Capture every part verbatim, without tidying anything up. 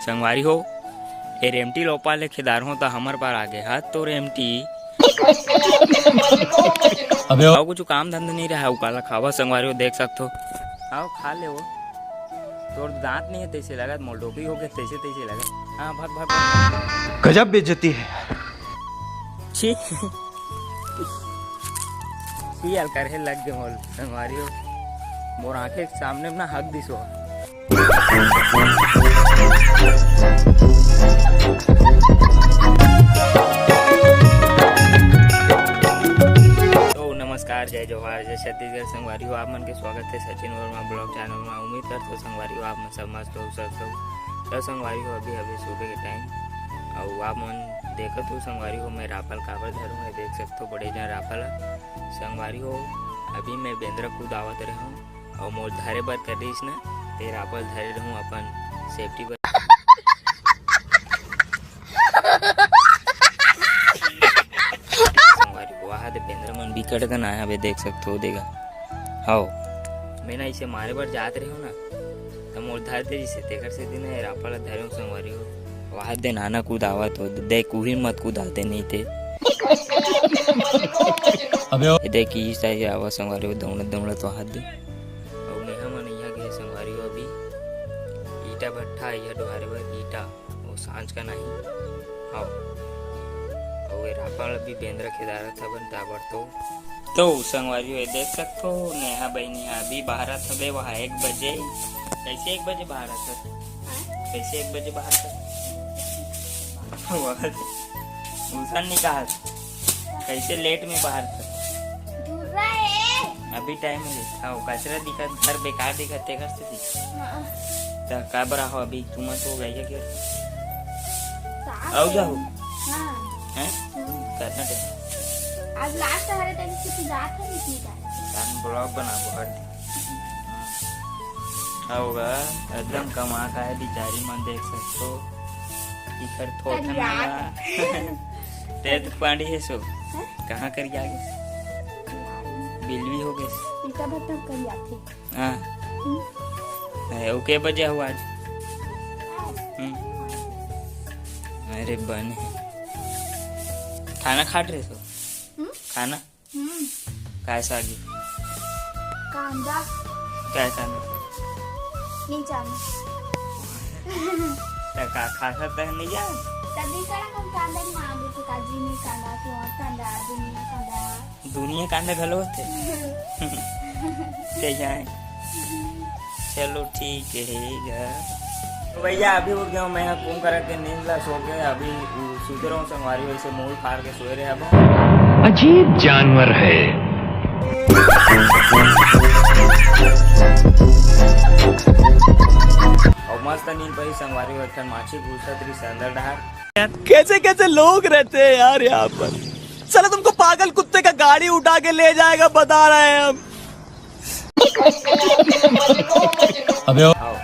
संगवारी हो, ए रेमटी लोपा ले खेदार हो त हमर पार आगे हाथ तो रेमटी। अबे आओ, कुछ काम धंधा नहीं रहा, उकाला खावा संगवारी हो, देख सकथो। आओ खा ले वो। तोर दांत नहीं है तैसे लगत, मोर डोकरी हो गए तैसे तैसे लगत। हाँ, भाग, भाग, भाग। गजब बेइज्जती है। छी। छी यार, करे लग गए मोर संगवारी हो। मोर आंखें के सामने में ना हक दिस हो। तो नमस्कार, जय जोहार, जय छत्तीसगढ़ संगवारी हो, आप मन के स्वागत है सचिन वर्मा ब्लॉग चैनल में। उम्मीद करथो संगवारी हो आप मन सब मस्त हो, सब सब। तो संगवारी हो अभी अभी सुबह के टाइम, अउ आप मन देखत हो संगवारी हो मैं रापल काबर धरूँ है, देख सकथो बड़े जन रापल ह। संगवारी हो अभी मैं बेंदरा कूद आवत रहूँ अउ मोर धरे बर कर रहीस ना, ते रापल धरे रहूँ अपन सेफ्टी बर। संगवारी हो, वहाँ दे बेंदरा मन बिकट कन आए हवे, देख सकथो, देगा। हव, मैं ना इसे मारे बर जात रहे हो ना, त मोर धर दे जिसे, तेकर से दिन है रापा ला धरे हो संगवारी हो। वहाँ दे नाना कूद आवत हो, देख उही मत कूद आते नहीं थे। अबे ओ। ये देख इस तरह आवा संगवारी हो, दौड़त दौड़त वहाँ दे। अउ नेहा मन यहाँ गए संगवारी हो अभी ईटा भट्ठा, यह डोहारे बर ईटा। वो सांझ का नहीं। हव। अउ ए रापा ल भी बेंदरा खेदारत हवन, ताबड़ तो। तो संगवारी हो, देख सकथो, नेहा बहिनी ह अभी बाहर आत हवे, वहाँ एक बजे। कैसे एक बजे बाहर आत हवे? कैसे एक बजे बाहर आत हवे? वहाँ से उसन निकाल। कैसे लेट में बाहर आत हवे? दूर रहे। अभी टाइम है। हाँ, वो कचरा दिखत, घर बेकार दिखत, तेकर से दिखत। हाँ। त का बरा हो अभी, तुम तो गई है क्या? साथ आओ में। जाओ। हाँ। हैं? हम्म। करना दे। आज लास्ट हरे तक किसी जात है नहीं का? हम ब्लॉग बनाबो हर दिन। हाँ। होगा, एकदम कमा का है बिचारी मन, देख सकथो। इकर थोथन करिया। वाला। ते तो पांडी है सो। हैं? कहाँ करिया गे? बिलवी हो गए। इनका बर्तन करिया थे। हाँ। हम्म। ए, ओके बजे हो आज? आज। हम्म। अरे बने। खाना खात रहे सो? हम्म? खाना? हम्म। काय सागी? कांदा। काय कांदा? नहीं जाने। त का खा सकता है, नहीं जाने? तभी करा हम कांदा मांगे थे, काजी नहीं कांदा, क्यों कांदा, दुनिया कांदा। दुनिया कांदा घलो होथे। ते जाए। चलो ठीक है गा। तो भैया अभी उठ गया हूँ मैं, घूम करके नींद ला सो के, अभी सूते रहूँ संगवारी, वैसे मूल फाड़ के सोए रहे अब। अजीब जानवर है। और मस्त नींद पड़ी संगवारी, एक ठन माछी घुसत रही से अंदर डहार। कैसे कैसे लोग रहते हैं यार यहाँ पर। साला तुमको पागल कुत्ते का गाड़ी उठा के ले जाएगा, बता रहे हैं हम। अबे ओ। आओ,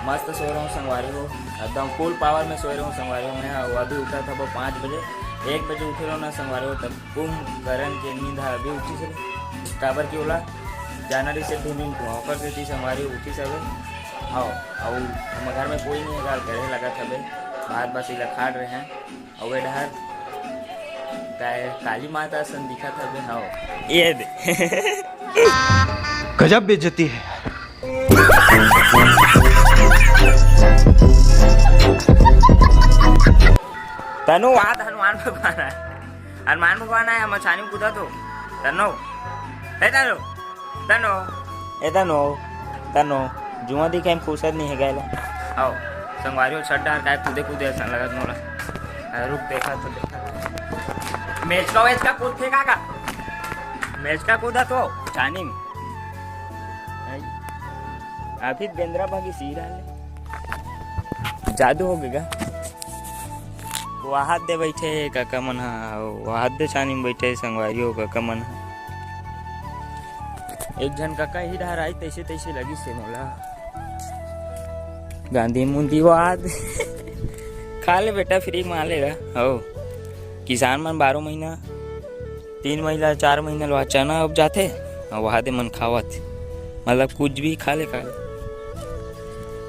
मस्त सो रहा हूँ संगवारी हो, एकदम फुल पावर में सो रहा हूँ संगवारी हो। मैं हाँ, अभी उठा था वो पाँच बजे, एक बजे उठे रहो ना संगवारी हो, तब कुंभकर्ण के नींद है अभी उठी से, काबर की ओला जाना रही से ढूंढिन कुआं, ओकर सेती संगवारी उठी सब। आओ, आओ, हम घर में कोई नहीं है, गाल करे लगा था बे, बात बस इला खाड़ रहे हैं। अउ ए डहर काय काली माता असन दिखत हवे, हव। ये दे। गजब बेइज्जती है। तनु, आज हनुमान भगवान आय। हनुमान भगवान आय, हम छानी में कूदा तो। तनु, हे तनु। तनो, ए तनो, तनो, जुआ दिखे में फुर्सत नहीं है गैला। आओ, संगवारी हो छठ डहर काय कूदे कूदे असन लगत मोला। अरे रुक, देखा तो देखा। मेचका वेचका कूदथे का का? मेचका कूदा तो, छानी में। अभी बेंदरा भागी सी रहा है। जादू हो गया। वहाद दे बैठे हे काका मन ह, वहाद दे छानी में बैठे हे संगवारी हो काका मन ह। एक झन काका ही डहर आई, तैसे तैसे लगिस हे मोला। गांधी मुंदी वहाद। खा ले बेटा, फ्री में आ लेगा। हो, किसान मन बारह महीना, तीन महीना, चार महीना ले चना उपजाथे, अउ वहाद दे मन खावत, मतलब कुछ भी खा ले, खा ले।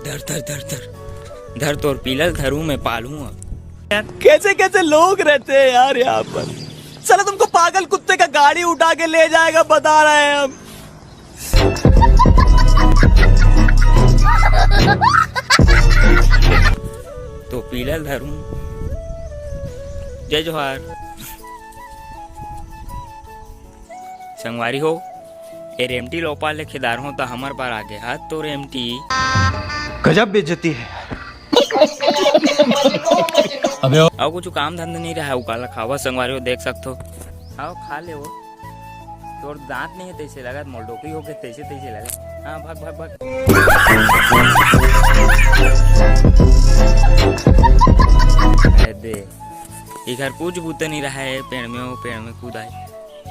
धर, धर, धर, धर। धर तोर पीला ल धरूं मैं पालूं अब। कैसे कैसे लोग रहते हैं यार यहाँ पर। साला तुमको पागल कुत्ते का गाड़ी उठा के ले जाएगा, बता रहे हैं हम। तो पीला ल धरूं। जय जोहार। संगवारी हो, ए रेमटी लोपा ले खेदार हो त हमर पार आगे हाथ तो रेमटी। गजब बेइज्जती है। अबे ओ- अउ कुछ काम धंधा नहीं रहा, उकाला खावा संगवारी हो, देख सकथो। आओ खा ले वो। तोर दांत नहीं है तैसे लगत, मोर डोकरी हो गए तैसे तैसे लगत। हाँ, भाग, भाग, भाग। ए दे, इधर कुछ बूते नहीं रहा है, पेड़ में हो, पेड़ में कूद आए।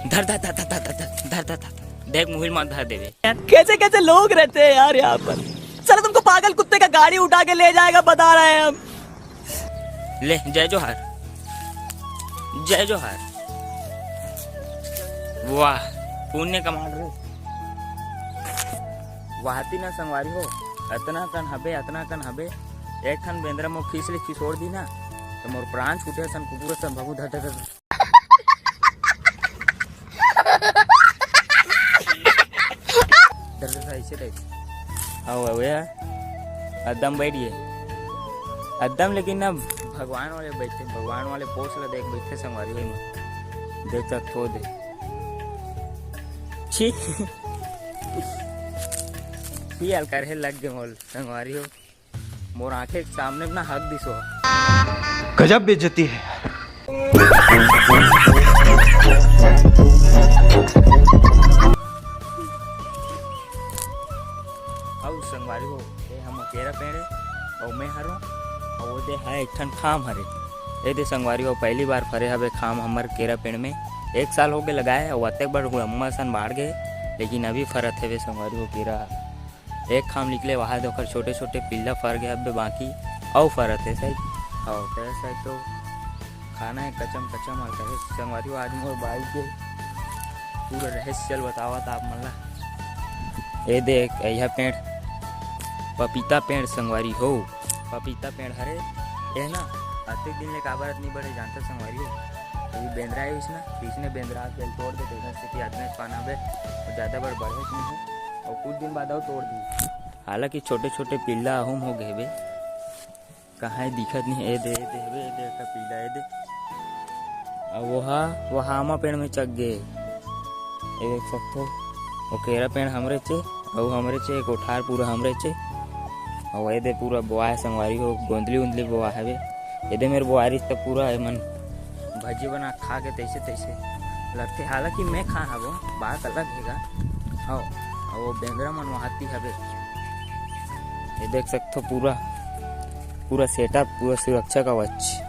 धर, धर, धर। देख, मुहिल मत धर देवे। कैसे कैसे लोग रहते हैं यार यहाँ पर। साला तुमको पागल कुत्ते का गाड़ी उठा के ले जाएगा, बता रहे हैं हम। ले, जय जोहार, जय जोहार। वाह, पुण्य कमाल रे। वाहती ना संगवारी हो, अतना कन हबे, अतना कन हबे। एक ठन बेंदरा मोर खींच ले खिसोड़ दी ना, तो मोर प्राण छूटे सन कुकुर सन भभू धर धर धर। डर, डर, ऐसे टाइप। हाँ, वो, वो यार, एकदम बैठ गए। एकदम, लेकिन ना, भगवान वाले बैठे, भगवान वाले पोस ला देख बैठे संगवारी हो। देख सकथो दे। छी। छी, अलकर हे लग गए मोल, संगवारी हो। मोर आंखें के सामने ना हक दिसो। गजब बेइज्जती है। अउ संगवारी हो, ए हम केरा पेड़ हे, अउ मैं हरो, अउ ओदे है एक ठन खाम हरे। ए दे संगवारी हो, पहली बार फरे हवे खाम हमर केरा पेड़ में। एक साल हो गए लगाए, अउ अतेक बड़ हुआ अम्मा सन बाढ़ गए, लेकिन अभी फरत हवे संगवारी हो केरा। एक खाम निकले, वहाँ दे ओकर छोटे-छोटे पिल्ला फर गए, अबे बाकी अउ फरत हे साइड। हाँ, तो साइड तो खाना है कचम कचम, और कहे संगवारी हो, आज मोर बाई के पूरा रहस्य चल बतावत आप मन ला। ए देख, यह पेड़, पपीता पेड़ संगवारी हो, पपीता पेड़ हरे। ए ना, अतेक दिन ले काबर अतनी बड़े जानता संगवारी हो, अभी बेंदरा है इसना, तो इसने बेंदरा के तोड़ दे, तो इधर से कि अतने पाना बे, और ज़्यादा बड़ बढ़े नहीं है। अउ कुछ दिन बाद अउ तोड़ दी। हालांकि छोटे-छोटे पिल्ला अहूम हो गए बे, कहाँ दिखत नहीं। ए दे, ए दे, ए दे, ए दे, का पिल्ला, ए दे। अउ वो हा, वो हा आमा पेड़ में चघ गए। ए देख सकथो, वो केरा पेड़ हमरे चे, अउ हमरे चे, कोठार पूरा हमरे चे। अउ ए दे पूरा बोआए संगवारी हो, गोंदली उंदली बोआ हवे। ए दे मेर बोआरी त पूरा एमन भजी बना खा के तैसे तैसे लगथे, हालांकि मैं खा हवो, बात अलग हेगा। हव, अउ वो बेंदरा मन वहाती हवे। ये देख सकथो पूरा, पूरा सेटअप, पूरा सुरक्षा कवच,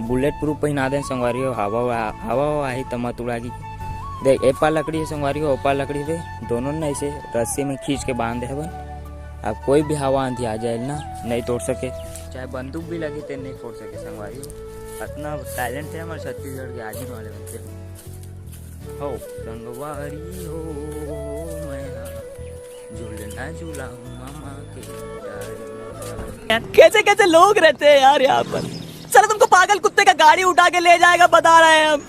बुलेट प्रूफ पहिना देन संगवारी हो। हवा वा-, हवा वा आही त मत उड़ा गी। देख, ए पार लकड़ी हे संगवारी हो, ओ पार लकड़ी हे, दोनों ने ऐसे रस्सी में खींच के बांध दे हवन। अब कोई भी हवा आंधी आ जाए ना, नहीं तोड़ सके, चाहे बंदूक भी लगे ते नहीं फोड़ सके संगवारी हो। अतना टैलेंट है हमारे छत्तीसगढ़ के आदमी वाले बनते हो। हो संगवारी हो, मैं हाँ झूलना झूलाऊं मामा के डारी में। कैसे कैसे लोग रहते हैं यार यहाँ पर। साला तुमको पागल कुत्ते का गाड़ी उठा के ले जाएगा, बता रहे हैं हम।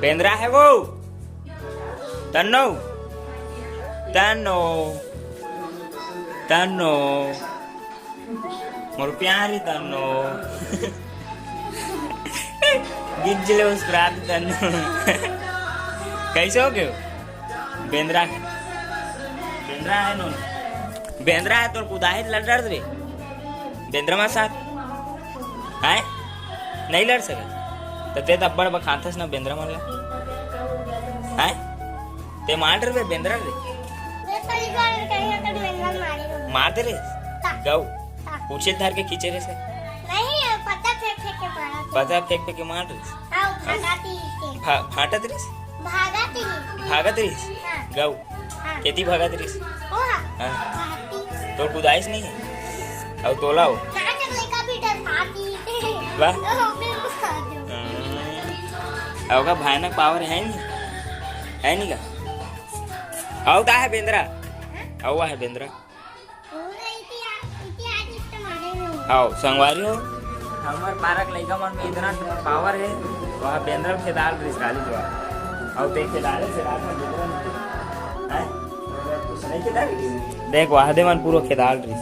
बेंदरा है वो। तन्नो, तन्नो, तन्नो, मोर प्यारी तन्नो। गिज्जले मुस्कुरात तन्नो। कैसे हो गयो? बेंदरा, बेंदरा है नो, बेंदरा है तोर कुदाहित लड़ डर रे। बेंदरा मा साथ आए नहीं लड़ सके। तो ते तो अब्बड़ बखाथस ना बेंदरा मन ला। आए ते मार डर बे बेंदरा रे। ये पहली बार कहीं अगर बेंदरा मारे हो। मार दे रे। का? गऊ। का? पूछे धर के खींचे रे से। नहीं, पता फेंक फेंक के मारा था। पता फेंक फेंक के मार रे। हाँ, भागा थी इससे। भा-, फाटत रे से। भागा थी। भागत रे से। हाँ। गऊ। हाँ। केती भागत रिस? ओ हाँ। हाँ। भागती। तोर कुदाइस नहीं है? अउ तोला हो? नाच लइका भी डर भागी। वाह। ओ, बिल्कुल भागी। हम्म। ओकर भयानक पावर हे नी, हे नी का? अउ का हे बेंदरा? अउ हे बेंदरा? अउ संगवारी हो, हमर पारा के लइका मन में इतना पावर हे, वह बेंदरा खेदार रिसकाली जो हे। अउ ते खेदारे से रात में बेंदरा नहीं हैं? नहीं खेदार? देख, वह दे मन पूरा खेदार रिस।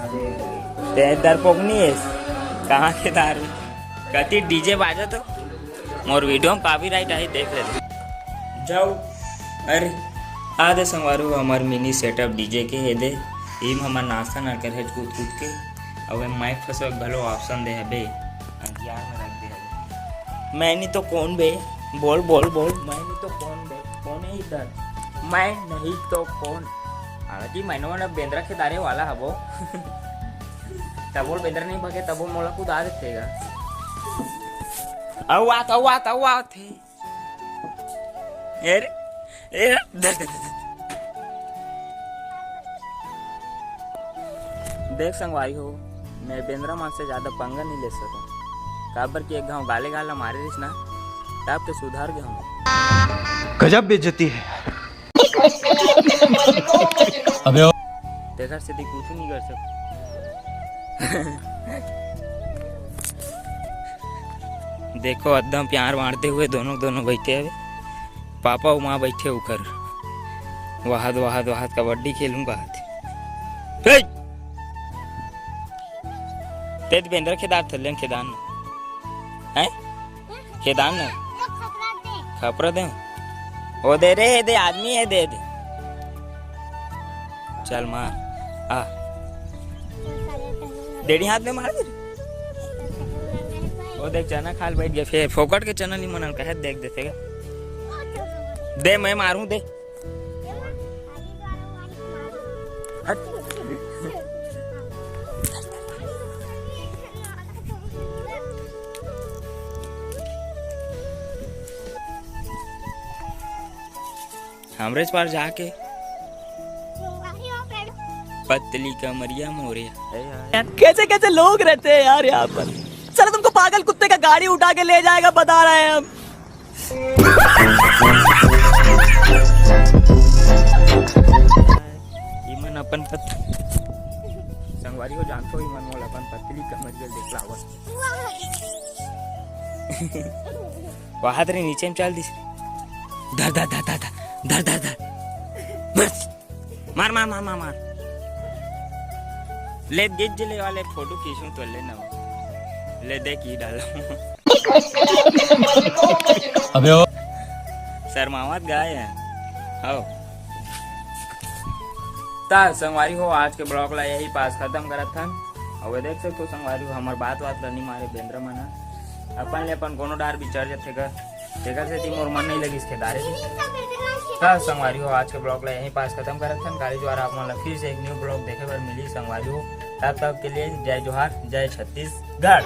ते डरपोक नहीं हे, कहाँ खेदार? कति डीजे बाजत हो? मोर वीडियो में कॉपीराइट आही, देख ले। जाओ, अरे, आ दे संगवारी हो, हमर मिनी सेटअप डीजे के हे दे। इम हमर नाचथन अलकरहे कूद कूद के। अउ ए माइक फंसो घलो ऑप्शन दे हबे, अंधियार में रख दे हबे। मैं नहीं तो कौन बे? बोल, बोल, बोल, मैं नहीं तो कौन बे? कौन हे इधर? मैं नहीं तो कौन? हालांकि मैंने वो ना बेंदरा खेदारे वाला हबो। तबो बेंदरा नहीं भगे, तबो मोला कुदा देथे गा। अउ आत, अउ आत, अउ आत हे। ए रे, ए रे, धर, धर, धर, धर। देख संगवारी हो, मैं बेंदरा मन से ज्यादा पंगा नहीं ले सकूं, काबर कि एक घाव गाले गाला मारे रिस ना, तब के सुधर गए हम। गजब बेइज्जती है। अबे ओ- तेकर सेती कुछ नहीं कर सकते। देखो, एकदम प्यार बांटते हुए दोनों, दोनों बैठे हवे। पापा अउ माँ बैठे उकर। वहाद, वहाद, वहाद कबड्डी खेलूं कहत। हे! ते तो बेंदरा खेदार थल्ले खेदार न। हैं? खेदार न। खपरा दे। ओ दे रे, दे, आदमी हे, दे, दे। चल मार। आ। डेढ़ी हाथ में मार दे। ओ देख, चना खाल बैठ गए, फिर फोकट के चना नहीं मनल कहे, देख देते गा। दे, मैं मारूं, दे। हट। हमरे पार जाके पतली कमरिया मोरे। कैसे कैसे लोग रहते हैं यार यहाँ पर। साला तुमको पागल कुत्ते का गाड़ी उठा के ले जाएगा, बता रहे हैं हम। इमन अपन पत-, संगवारी हो जानत हो, इमन मोला अपन पतली कमरिया देखलावत। वहाद रे नीचे में चल दिस। धर, धर, धर। मार, मार, मार, मार, मार। ले, गिज्ज ले वाले फोटो खींचूं तो ले ना। ले, देख, ई डाल। अबे ओ। शर्मावत गाय है। आओ। ता संगवारी हो, आज के ब्लॉग ला यही पास खत्म करत हन। अउ ये देख सकते हो संगवारी हो, हमर बात बात ला नहीं मारे बेंदरा मन ह। अपन ले अपन कोनो डार बिचर जथे गा। तेकर सेती मोर मन नहीं लगिस खेदारे से। ता संगवारी हो, आज के ब्लॉग ला यहीं पास खत्म करत हन। काली जुआर आप मन ला फिर से एक न्यू ब्लॉग देखे बर मिली संगवारी हो। तब तक के लिए जय जोहार, जय छत्तीसगढ़।